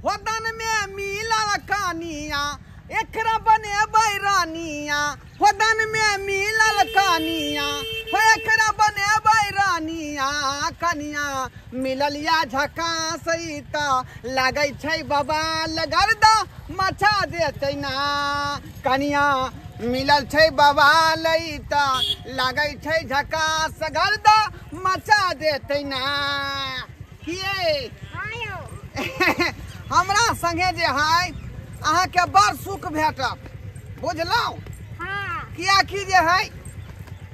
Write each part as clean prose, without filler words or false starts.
होदन में मिलल कनिया एकरा बनेबै रानिया होदन में मिलल कनिया एकरा बनेबै रानिया कनिया मिललिया झकास त लागै छै बबाल गर्दा मचा देतै ना कनिया मिलल छै बबाल त लागै छै झकास गर्दा मचा देतै ना। किए हमरा संगे जे है अहाँ के बड़ सुख भेटत बुझलहुँ। कियाकि जे है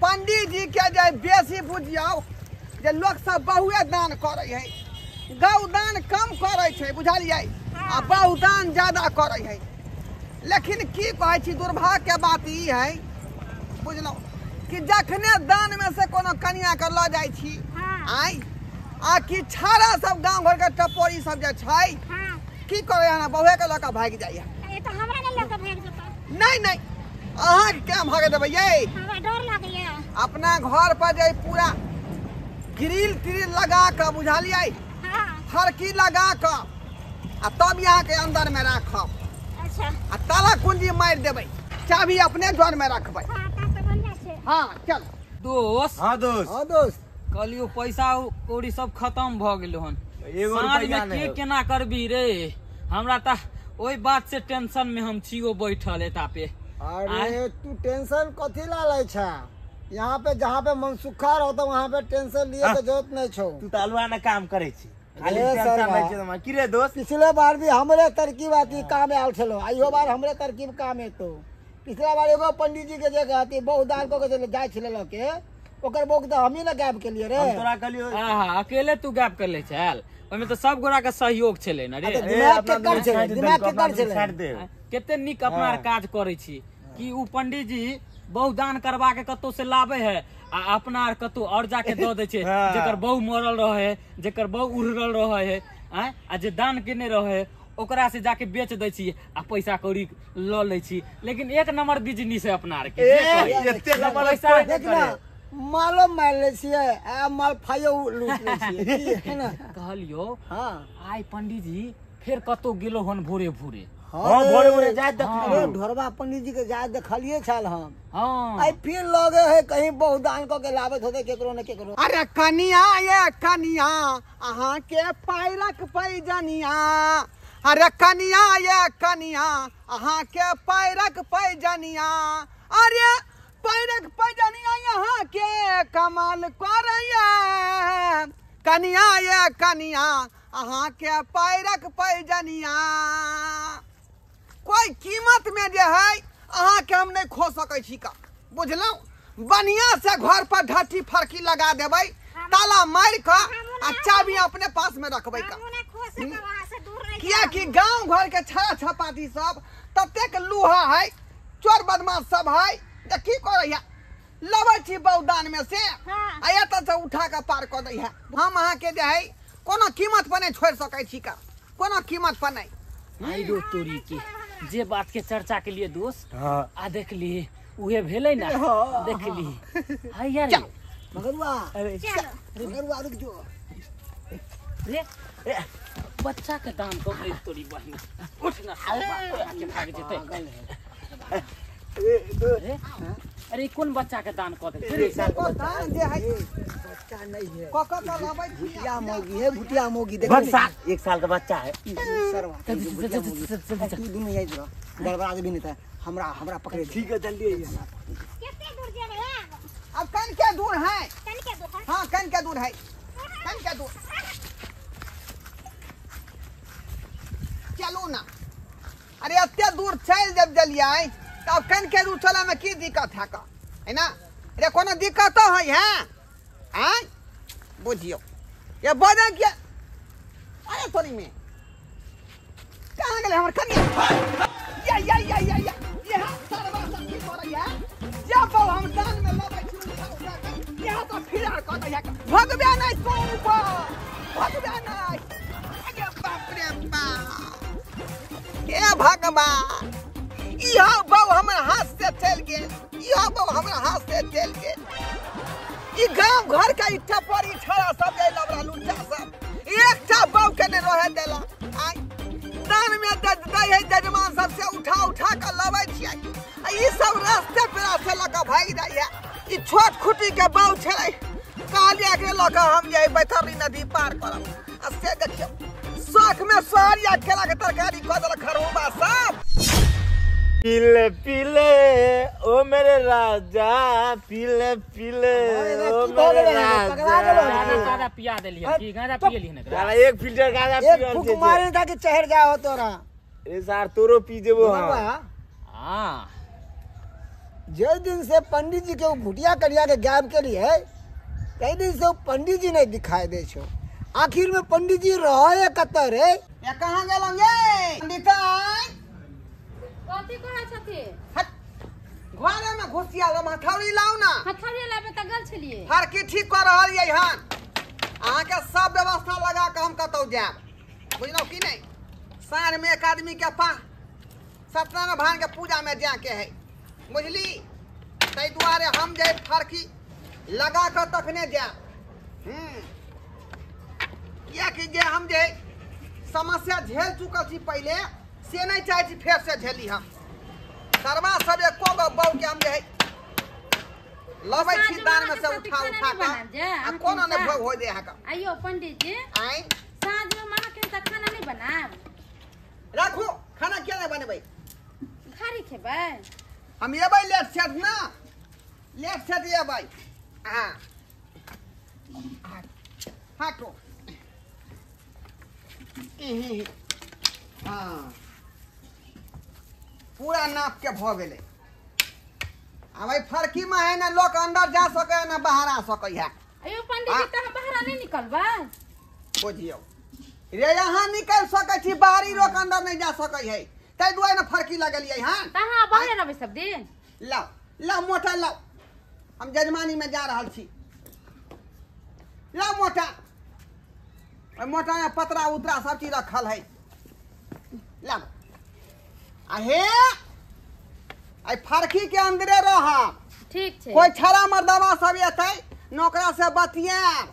पंडित जी के जे बेसी बुझियौ जे लोक सब बहुए दान करे है गौ दान कम करे छै बुझलियै आ बहु दान ज्यादा करे है। लेकिन की कहै छी दुर्भाग्य के बात ई है बुझलहुँ कि जखने दान में से कोनो कनिया के लऽ जाइ छी आइ आ कि छाड़ा सब गाँव घर के टपोरी सब जे छै की करे है बहुए के लऽ के भागि जाइए। तऽ हमरा ने लऽ के भागि जेतै। नहीं नहीं अहाँ के केना भागे देबै यै हमरा डर लागैया। अपना घर पर जे पूरा ग्रिल त्रिल लगा के बुझलियै फरकी लगा के आ तब यहाँ के अंदर में राखब। अच्छा आ ताला कुंजी मारि देबै चाबी अपने घर में रखबै। हाँ चल दोस्त। हाँ दोस्त। हाँ दोस्त कहलियो पैसा कौड़ी सब खत्म भ गेल हन एगो रुपैया साँझ में के केना करबी रे हमरा त ओहि बात से टेंशन में हम छियो बैठल एता पे। अरे तू टेंशन कथी ला लै छा यहाँ पे जहाँ पे मनसुखा रहता वहाँ पे टेंशन लिए के जरूरत नहीं छौ। तू त अलुआ ना काम करे छी खाली टेंशन लै छै हमरा की रे दोस्त। पिछले बार भी हमरे तरकीब आती काम आयल छलो आइयो बार हमरे तरकीब काम एतो। पिछला बार एगो पंडित जी के जे अथी बहुत दान क के जाय छले ल के ओकर बोक त हमही ने गायब केलिए रे। हम तोरा कहलियो आहा अकेले तू गायब कर ले चल ओमे त सब गोरा के सहयोग छले न रे। दिमाग के कर छले दिमाग के कर छले कते नीक अपना काज करे छी कि उ पंडित जी बहु दान करवा के कतौ से लावे है आ अपना आर कतौ और जाके दऽ दै छै जेकर बहु मरल रहे है जेकर बहु उड़ल रहे है आ जे दान केने रहे ओकरा से जाके बेच दै छी आ पैसा कौड़ी ल लै छी। लेकिन एक नंबर बिजनेस है अपना आर के पैसा देखना मालो मार लै छियै आ माल फाइयो लूट लै छियै है ना। कहलियो हां आइ पंडित जी फेर कतौ गेलो हन भोरे भोरे। हां भोरे भोरे जाय देखलियो ढोरबा पंडित जी के जाय देखलिए छल हम। हां आई फिर लगे है कहीं बहुत दान क के लाबत होते केकरो न केकरो। अरे कनिया ये कनिया अहाँ के पैरक पैजनिया अरे कनिया ये कनिया अहाँ के पैरक पैजनिया अरे पैरक पैजनिया यहाँ के कमाल करैया कनिया ये कनिया अहाँ के पैरक पैजनिया। कोई कीमत में जे है अहाँ के हम नहीं खो सकै छी का बुझलहुँ। बढ़िया से घर पर ढाठी फरकी लगा देबै ताला मारि कऽ आ चाबी अपने पास में रखबै का कियाकि गाँव घर के छड़ा छपाती सब ततेक लूहा है चोर बदमाश सब है जे की करैया लबै छी बहुदान में से आ एतऽ से उठा कऽ पार कऽ दै है। हम अहाँ के जे है कोनो कीमत पर नहीं छोड़ि सकै छी का कोनो कीमत पर नहीं। आइरो तोरी के जे बात के चर्चा के लिए दोस्त आ देखली उहे भेलै ना देखली हाय यार मगरुआ मगरुआ रुक जो रे बच्चा के दाम कम रे तोरी बहिन उठ ना के भाग जेतै। अरे कोन बच्चा के दान कऽ देलकै दान जे है बच्चा नहीं है क क लाबै छी भुटिया मोगी है भुटिया मोगी देख एक साल का बच्चा है सरवा तू दुनु यही रह गड़बड़ा देबी नहीं त हमरा हमरा पकड़े ठीक है जल्दी आइए। कते दूर जेबै अब कन के दूर है कन के दूर। हां कन के दूर है कन के दूर चलू ना। अरे एते दूर चल जब जलियै तब कन के दूर चले में की दिक्कत है का है ना। अरे कोनो दिक्कत है हैं आय बुझियो ये बजा किया अरे थोड़ी में कहाँ गेलै हमर कनिया या या या या या ये सरवा सब की करैया जब बहु हम दान में लबै छी उठा उठा के यहाँ तो फिर आर कऽ दैया भगबे नहीं तू ऊपर भगबे नहीं। अरे बाप रे बाप हे भगवान इहो बहु हमर हाथ से चलि गेल इहो बहु हमर हाथ से चलि गेल। ई गाँव घर के इच्छा पर छड़ा सब जे लबड़ा लुच्चा सब एकटा बहु के नहीं रहे देला। आइ जाइ है जजमान सबसे उठा उठा के लबै छियै आ ई सब रास्ते पेरा से लऽ कऽ भागि जाइए। ई छोट खुटी के बाउ छलै, कहलियै एकरे लऽ कऽ हम जे बैतरनी नदी पार करब, आ से देखियौ शौख में सोहरिया केला के तरकारी कऽ देलक खरहुबा सब। पीले पीले ओ मेरे राजा, पीले पीले ओ मेरे राजा। गांजा पिया देलियै की? गांजा पियली ने साला एक फिल्टर गांजा एक फूक मारे ताकि चढ़ जाओ तोरा। ए सार तोरो पी जेबो। हां हां, जे दिन से पंडित जी के भुटिया करिया के गायब के लिए तै दिन से पंडित जी नहीं दिखाई दे छो। आखिर में पंडित जी रहे कत रे? ये कहां गेलौं ये पंडित? कथी कहै छथिन? घरे में घुसिया लो, हथौड़ी लाउ ना। हथौड़ी लाबे त गेल छलियै। हर की ठीक कर रहल यै हन, अहाँ के सब व्यवस्था लगा के हम कतौ जायब, बुझलौं की नहीं? साँझ में एक आदमी के पास सत्यनारायण भगवान के पूजा में जाके है, बुझली? ताहि दुआरे हम जे फरकी लगा के तखने जायब। कियाकि जे हम जे समस्या झेल चुकल छी पहिले, से नहीं चाहे छी फेर से झेली हम। सरवा सब एको गो बहू के हम जे लबै छी दान में से उठा उठा के, आ कोनो ने भोग हो जे अहाँके। आइयो पंडित जी, आइ साँझ में माँ के त खाना नहीं बनाब? राखू, खाना किया नहीं बनेबै? घारी खेबै हम। एबै लेट सेट ना, लेट सेट एबै। हाँ हटो। हाँ पूरा नाप के भ गेलै। आब एहि फरकी में है ना लोक अंदर जा सके है ना बाहर आ सके है। अयो पंडित जी, त हम बाहर नहीं निकलबै? बुझियौ रे, यहाँ निकल सकै छी, बाहरी लोक अंदर नहीं जा सके है, ताहि दुआरे ने फरकी लगलियै हन। त अहाँ बाहर रहबै सब दिन? लाउ लाउ मोटा लाउ, हम जजमानी में जा रहल छी। लाउ मोटा, मोटा में पतरा उतरा सब चीज रखल है, लाउ। आ हे आई फरकी के अंदरे रह, ठीक छै? कोई छड़ा मर्दवा सब एतै नौकरा से बतियाब,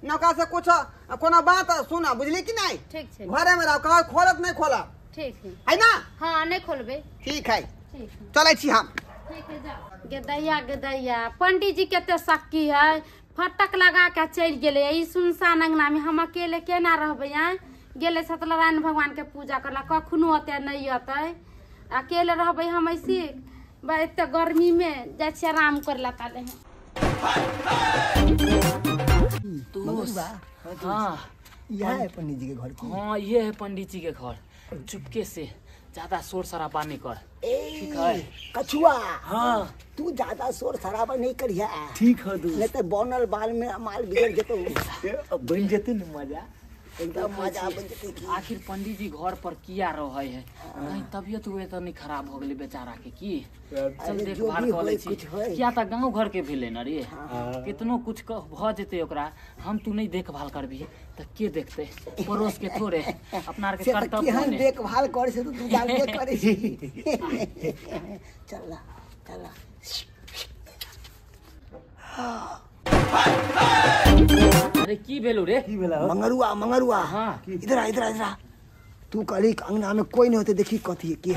नौकरा से कुछ कोनो बात सुना, बुझली कि नहीं? ठीक छै, घरे में रह, कह खोलब नहीं खोलब, ठीक है है ना? हां नहीं खोलबे, ठीक है, ठीक है, चलै छी हम। ठीक है जाओ। गेदैया गेदैया पंडित जी कते सक्की है, फटक लगा के चलि गेलै। ई सुनसान अंगना में हम अकेले केना रहबै? आँय गेलै सत्यनारायण भगवान के पूजा करला, कखनो अतै नहीं अतै, अकेले रहबै हम ऐसे बा। एते गर्मी में जाइ छियै आराम करला ताले। हाँ यह है पंडित जी के घर की? हाँ ये है पंडित जी के घर। चुपके से ज्यादा शोर शराबा नहीं कर, ठीक है? कछुआ, हाँ तू ज्यादा शोर शराबा नहीं करिया, ठीक है? नहीं तो बनल बाल में माल बिगड़ जेतो। बन जेते न मजा, एकदम मजा बन जेते। आखिर पंडित जी घर पर किया रहे है? कहीं तबियत उबियत नहीं खराब हो गेलै बेचारा के की? चल देखभाल कर लै छी, किया त गांव घर के भेलै न रे, कितनो कुछ भ जेतै ओकरा, हम तू नहीं देखभाल करबी त के देखते? पड़ोस के थोड़े अपना आर के कर्तव्य है देखभाल करे से तू जानबे करे छी। चल चल। अरे की भेलो रे? की भेला? मंगरुआ मंगरुआ। हाँ इधर आ इधर आ इधर आ। तू कहली अंगना में कोई नहीं होते, देखी कथी है के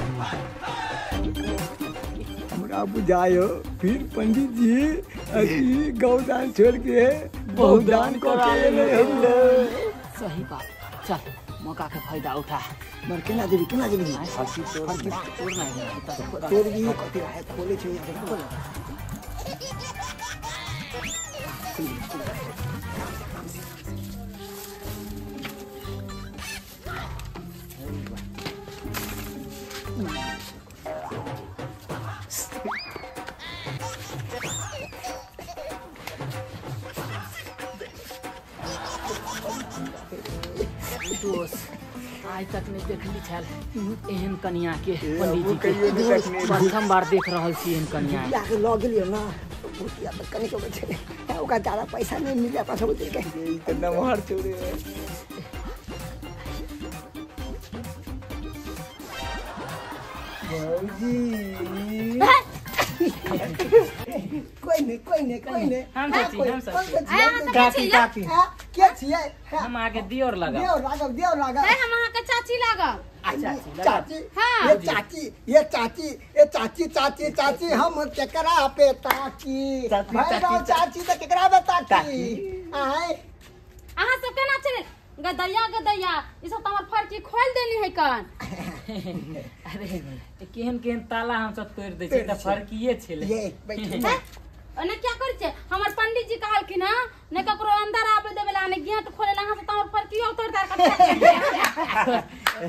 हमरा बुझायो फिर पंडित जी अथी गौदान छोड़ के बहुदान क के एलै हम। सही बात, चल मौका के फायदा उठा। मर केना देबी केना देबी? फरकी तोड़ ना, तोड़ भी कथी है खोले छै। दोस्त आइ तक नहीं देखली छल एहन कनिया के, पंडित जी के प्रथम बार देख रहल छी एहन कनिया के। ल गेलियो ना भुतिया त कनिक बचले, ओकरा ज्यादा पैसा नहीं मिले अपना सब के। ई त नमहर छोड़े। भौजी कोई नहीं कोई नहीं कोई नहीं, हम सच्ची हम सच्ची। काकी काकी के छियै? हम आगे दियोर लागब, दियोर लागब, दियोर लागब। हम अहाँ के चाची लागब। चाची ये चाची ये चाची ये चाची चाची चाची हम केकरा पे ताकी चाची त केकरा पे ताकी आय अहाँ सब केना चले गदैया गदैया ई सब त हमर फरकी खोल देनी है कन। अरे केहन केहन ताला हम सब तोड़ दै छै त फरकीए छले। ये बैठ ओने क्या करै छै हमर पंडित जी कहलखिन हां ने ककरो अंदर आबे देबेला ने गेट खोलेला अहाँ सब त हमर फरकीयो तोड़ दार के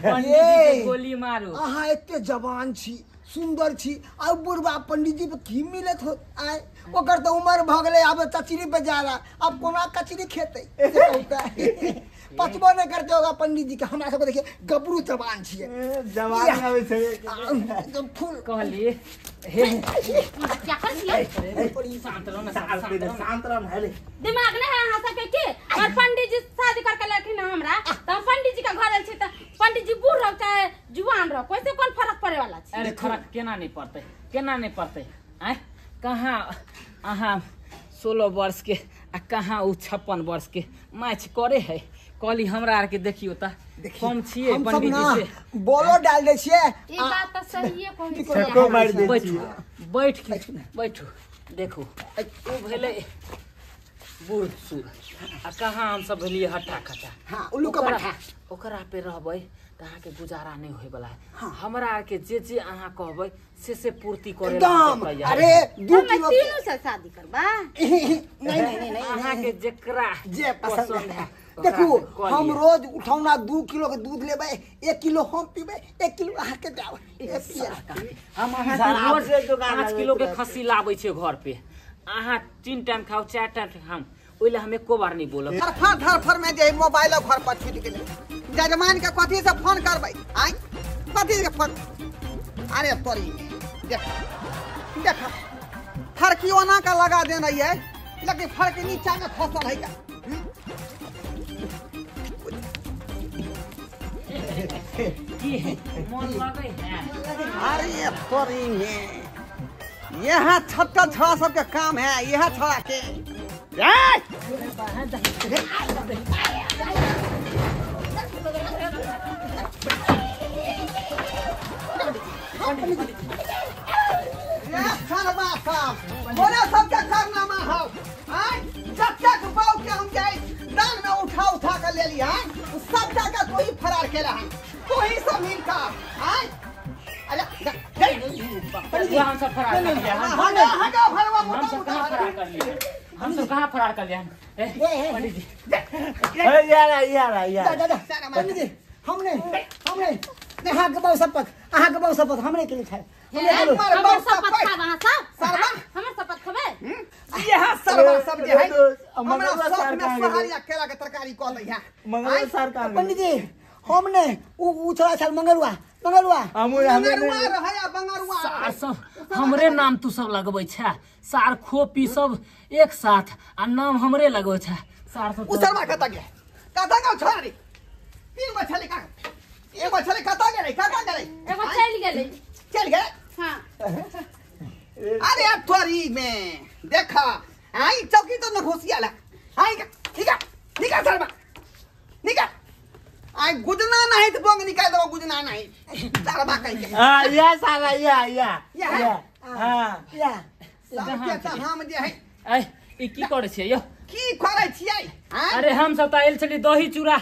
पंडित जी के गोली मारू। अहाँ एते जवान छी सुंदर छी आ बुढ़बा पंडित जी पे की मिलत हो आय ओकर त उम्र भ गेलै आब कचरी पे जा रहा अब कोना कचरी खेतै से कहता पचबो नहीं करते होगा पंडित जी के। हमरा सबके देखिए गबरू जवान छियै जवान आबै छै एकदम फुल कहलिए हे क्या कर छियै शांत रहो ना शांत रहो ना दिमाग नहीं है अहाँ सबके की और पंडित जी शादी करके लखिन हमरा त हम पंडित जी के घर आयल छी त पंडित जी बूढ़ रहो चाहे जुआन रहो कोई से कोन फर्क पड़े वाला छै। अरे फर्क केना नहीं पड़तै केना नहीं पड़तै आय कहाँ अहाँ 16 वर्ष के आ कहाँ उ 56 वर्ष के मैच करे है। कहली हमरा आर के देखियो त कम छियै पंडित जी से बोलो डाल दै छियै। ई बात त सहीए कहै छक्को मारि दै बैठू बैठ के बैठू देखू उ भेलै बूढ़ सूढ़ आ कहाँ हम सब भेलियै हट्टा कट्टा। हां उल्लू के पट्टा ओकरा पे रहबै त अहाँ के गुजारा नहीं होय वाला है। हमरा आर के जे जे अहाँ कहबै से पूर्ति करे एकदम। अरे 2 किलो तीनों से शादी करबा नहीं नहीं नहीं अहाँ के जेकरा जे पसंद है। देखू हम रोज उठौना 2 किलो के दूध लेबै 1 किलो हम पीबै 1 किलो अहाँ के देबै। हम अहाँ के रोज 5 किलो के खस्सी लाबै छियै घर पे अहाँ 3 टाइम खाओ 4 टाइम खाओ ओइला हम एको बार नहीं बोलब। धरफर धरफर में जे मोबाइल घर पर छूट गेलै जजमान के कथी से फोन करबै आइ कथी से फोन। अरे तोरी देख देख फरकी ओना का लगा देना है लेकिन फरकी नीचा में खसल है का की मन लगे है। अरे तोरी में यह छत्ता छड़ा सबके काम है यह छड़ा के सबके कारनामा हौ जब बाऊ के हम जाए दान में उठा उठा कर ले लिया सब टाका तू ही फरार केला है तू ही सब मिलकर अरे हम सब फरार कर लिया हम सब कहाँ फरार कर लिया। पंडित जी यार यार यार दादा पंडित जी हमने हमने अहाँ के बहु शपथ अहाँ के बहु शपथ हमने के लिए खाए हमर शपथ खाब अहाँ सब सरवा हमर शपथ खबै यह सरवा सब जे है हमरा शौक में सोहारिया केला के तरकारी कह लै है मंगल सर का पंडित जी हमने उ छोड़ा छल मंगलुआ मंगलुआ मंगरुआ रहै बंगरुआ सार सब हमरे नाम तू सब लगबै छै सार खोपी सब एक साथ आ नाम हमरे लगबै छै सार सब उ सरवा कत गेल कत गेल छोड़ी तीन गो छलै का एगो छलै कत गेलै कत गेलै एगो चलि गेलै चलि गेलै हां। अरे तोरी में देखा आई चौकी तो न घुसियाला आई ठीक है निकाल सरवा निकाल आई गुजना नहीं तो बोंग निकाल दो गुजना नहीं सरवा कह के हां या साला या या या हां या सब के हम जे है ऐ ई की करै छियै यो की करै छियै? अरे हम सब त आयल छली दही चूड़ा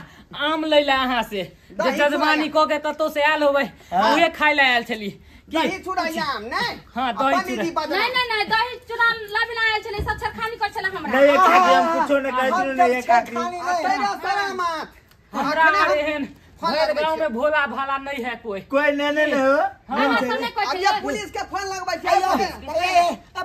आम लैला अहाँ से जे जजमानी क के कतौ से आयल होबै उहे खाइ ला आयल छली। दही चूड़ा आम नै? हां दही चूड़ा नहीं नहीं नहीं दही चूड़ा लाबे आयल छली सब छरखानी कर छला हमरा। नहीं काकी हम कुछो नै कहै छी नहीं काकी तेरा सलामत हमरा एहन भर गांव में भोला भाला नहीं है कोई कोई नहीं नहीं हो। अब ये पुलिस के फोन लगबै छै।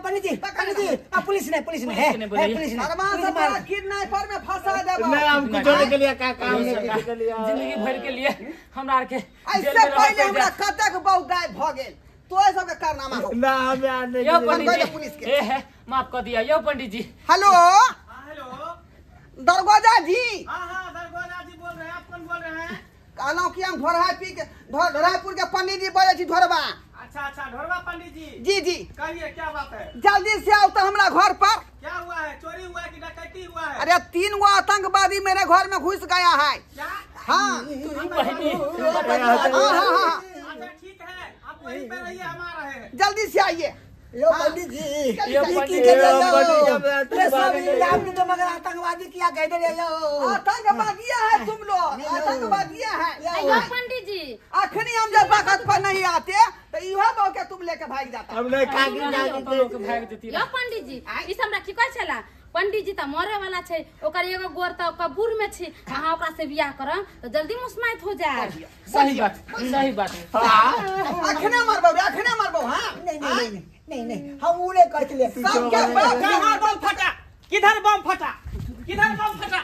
पंडित जी पंडित जी पुलिस नहीं पुलिस नहीं है पुलिस नहीं अरमान से किडनैपर में फंसा देबो। नहीं हम कुछो नहीं के लिए का काम नहीं के लिए जिंदगी भर के लिए हमरा आर के ऐसे पहले हमरा कतक बहु गायब भ गेल तो ए सब के कारनामा हो ना हम यार नहीं। यो पंडित जी पुलिस के ए है माफ कर दिया। यो पंडित जी हेलो हेलो दरवाजा जी। हां हां दरवाजा जी बोल रहे हैं। आप कौन बोल रहे हैं? कहलौं कि हम ढोरापुर के पंडित जी बोले छी ढोरबा। अच्छा अच्छा ढोरबा पंडित जी जी जी कहिए क्या बात है? जल्दी से आओ तो हमरा घर पर। क्या हुआ है? चोरी हुआ है कि डकैती हुआ है? अरे 3 गो आतंकवादी मेरे घर में घुस गया है। क्या? हाँ अच्छा ठीक है, आप वहीं पे रहिए, हम आ रहे हैं, जल्दी से आइए। यो पंडित जी ये की के ले सब इल्जाम तो मगर आतंकवादी किया कह दे यो आतंकवादिया है तुम लोग, आतंकवादिया है। यो पंडित जी अखनी हम जब वक्त पर नहीं आते तो इहो बहु के तुम लेके भाग जाता। हम ले काकी काकी के भाग जती। यो पंडित जी ई हमरा की कहै छला, पंडित जी त मरे वाला छै, ओकर एगो गोर त कबूर में छै, अहाँ ओकरा से बियाह करम त जल्दी मुस्माइत हो जाए। सही बात, सही बात। अखने मरबौ रे, अखने मरबौ। हां नहीं नहीं नहीं नहीं नहीं हम उले कहत ले सबके बाप कहां बम फटा, किधर बम फटा, किधर बम फटा,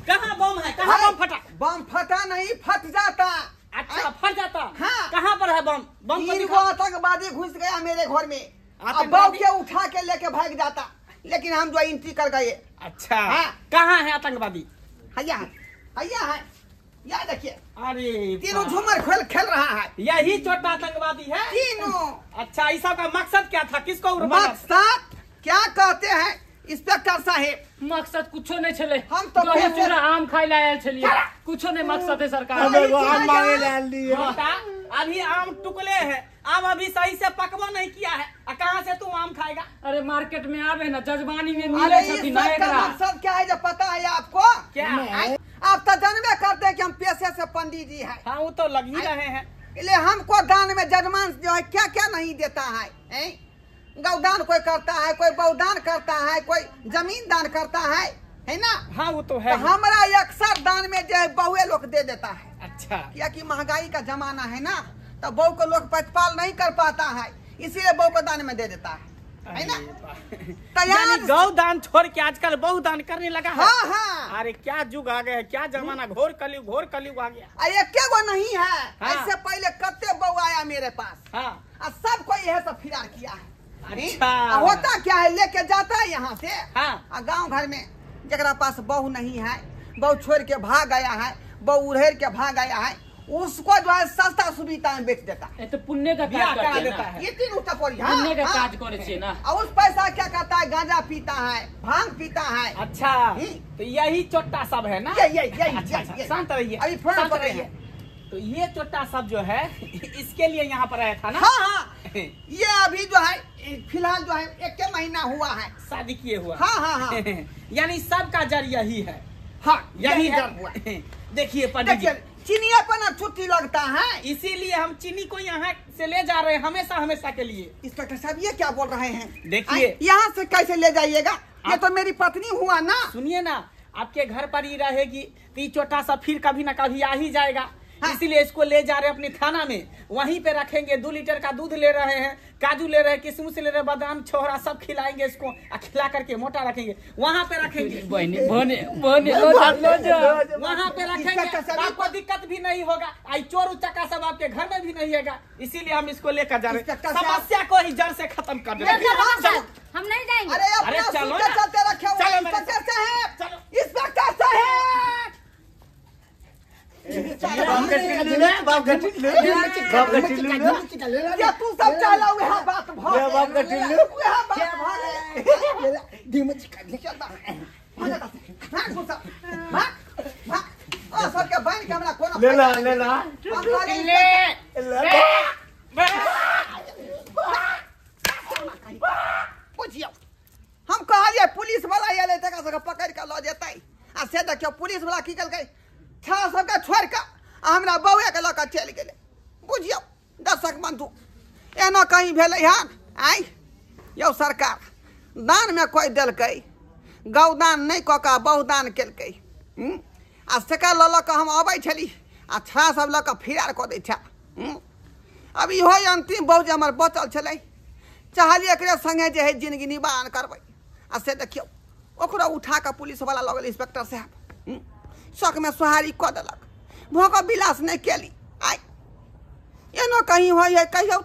कहां बम है, कहां बम फटा? बम फटा नहीं, फट जाता। अच्छा फट जाता। हाँ। कहां पर है बम? बम तीन गो आतंकवादी घुस गया मेरे घर में, अब बम के उठा के लेके भाग जाता, लेकिन हम जो एंट्री कर गए। अच्छा हाँ। कहाँ है आतंकवादी? हैया है, हैया है, याद रखिए। अरे तीनों झूमर खेल खेल रहा है, यही छोटा आतंकवादी है तीनों। अच्छा इस सब का मकसद क्या था, किसको मकसद क्या कहते हैं इंस्पेक्टर साहेब? मकसद कुछो नहीं छले, हम तो दही चूड़ा आम खाए ला आयल छलिए, कुछो नहीं मकसद है सरकार। आम मांगे ला आयल लिए, अभी आम टुकले हैं, आम अभी सही से पकवा नहीं किया है, कहाँ से तू आम खाएगा? अरे मार्केट में आवे ना, जजमानी में मिले छथिन ना। एकरा मकसद क्या है जब पता है आपको? क्या आप तो जानबे करते हैं कि हम पेशे से पंडित जी हैं। हाँ वो तो लग ही रहे हैं, इसलिए हमको दान में जजमान जो है क्या क्या नहीं देता है। गौदान कोई करता है, कोई बहुदान करता है, कोई जमीन दान करता है ना? हाँ वो तो है। तो हमारा अक्सर दान में जो है बहुए लोग दे देता है। अच्छा, क्योंकि महंगाई का जमाना है ना, तो बहू को लोग प्रतिपाल नहीं कर पाता है, इसीलिए बहू को दान में दे देता है ना? तैयार गौ दान छोड़ के आजकल बहु दान करने लगा है। हाँ हाँ। अरे क्या युग आ गया, क्या जमाना, घोर कलयुग, घोर कलयुग आ गया। अरे क्या वो नहीं है। हाँ। ऐसे पहले कत्ते बहू आया मेरे पास। हाँ। और सबको यह सब फिरार किया है। अच्छा। होता क्या है, लेके जाता है यहाँ से। हाँ। गाँव घर में जरा पास बहू नहीं है, बहू छोड़ के भाग गया है, बहू उड़ेर के भाग गया है, उसको जो है सस्ता सुविधा में बेच देता है। तो पुण्य का काज करा देता है। ये तीन पुण्य का काज करे छे ना। और उस पैसा क्या करता है, गांजा पीता है, भांग पीता है। अच्छा तो यही चोट्टा सब है ना? यही यही। शांत रहिए, अभी फोन रहिए। तो ये चोट्टा सब जो है इसके लिए यहाँ पर आया था ना? हाँ हाँ। ये अभी जो है फिलहाल जो है 1 महीना हुआ है शादी किए हुआ। हाँ हाँ हाँ। यानी सबका जर यही है। हाँ यही जर हुआ। देखिए पंडित जी, चीनी पर ना छुट्टी लगता है, इसीलिए हम चीनी को यहाँ से ले जा रहे हैं हमेशा हमेशा के लिए। इंस्पेक्टर साहब ये क्या बोल रहे हैं? देखिए यहाँ से कैसे ले जाइएगा, ये तो मेरी पत्नी हुआ ना। सुनिए ना, आपके घर पर ही रहेगी तो छोटा सा फिर कभी ना कभी आ ही जाएगा। हाँ। इसीलिए इसको ले जा रहे हैं अपने थाना में, वहीं पे रखेंगे। 2 लीटर का दूध ले रहे हैं, काजू ले रहे हैं, किशमिश ले रहे हैं, बादाम छोहरा सब खिलाएंगे इसको, खिला करके मोटा रखेंगे, वहाँ पे रखेंगे, वहाँ पे रखेंगे, आपको दिक्कत भी नहीं होगा, आई चोर उचक्का सब आपके घर में भी नहीं आएगा। इसीलिए हम इसको लेकर जा रहे हैं, समस्या को ही जड़ से खत्म कर देंगे। हम नहीं जाएंगे। अरे चलो इंस्पेक्टर साहब, तू सब चला वह बात हम कहलिए पुलिस वाला अयलै तकरा सबके पकड़ के लऽ जेतै, आ से देखियौ पुलिस वाला की केलकै, छा सबके छोड़ि कऽ हमरा बौएके लऽ कऽ चलि गेलै। बुझियौ दर्शक बंधु, एना कहीं भेलै हन? आँय यौ सरकार, दानमे कोइ देलकै, गौदान नहि कऽ कऽ बहुदान केलकै। आ सेकर लऽ लऽ कऽ हम अबै छली आ छा सब लऽ कऽ फिरार कऽ दै छै। अब इहो अन्तिम बहु जे हमर बचल छलै, चाहलियै एकरे सङ्गे जे है जिनगी निवारण करबै, आ से देखियौ ओकरो उठा कऽ पुलिसवला लऽ गेल इंस्पेक्टर साहब, शौकमे सोहारी कऽ देलक, भोग विलास नहि केली। आइ एनो कहीं होइ है कहियौ।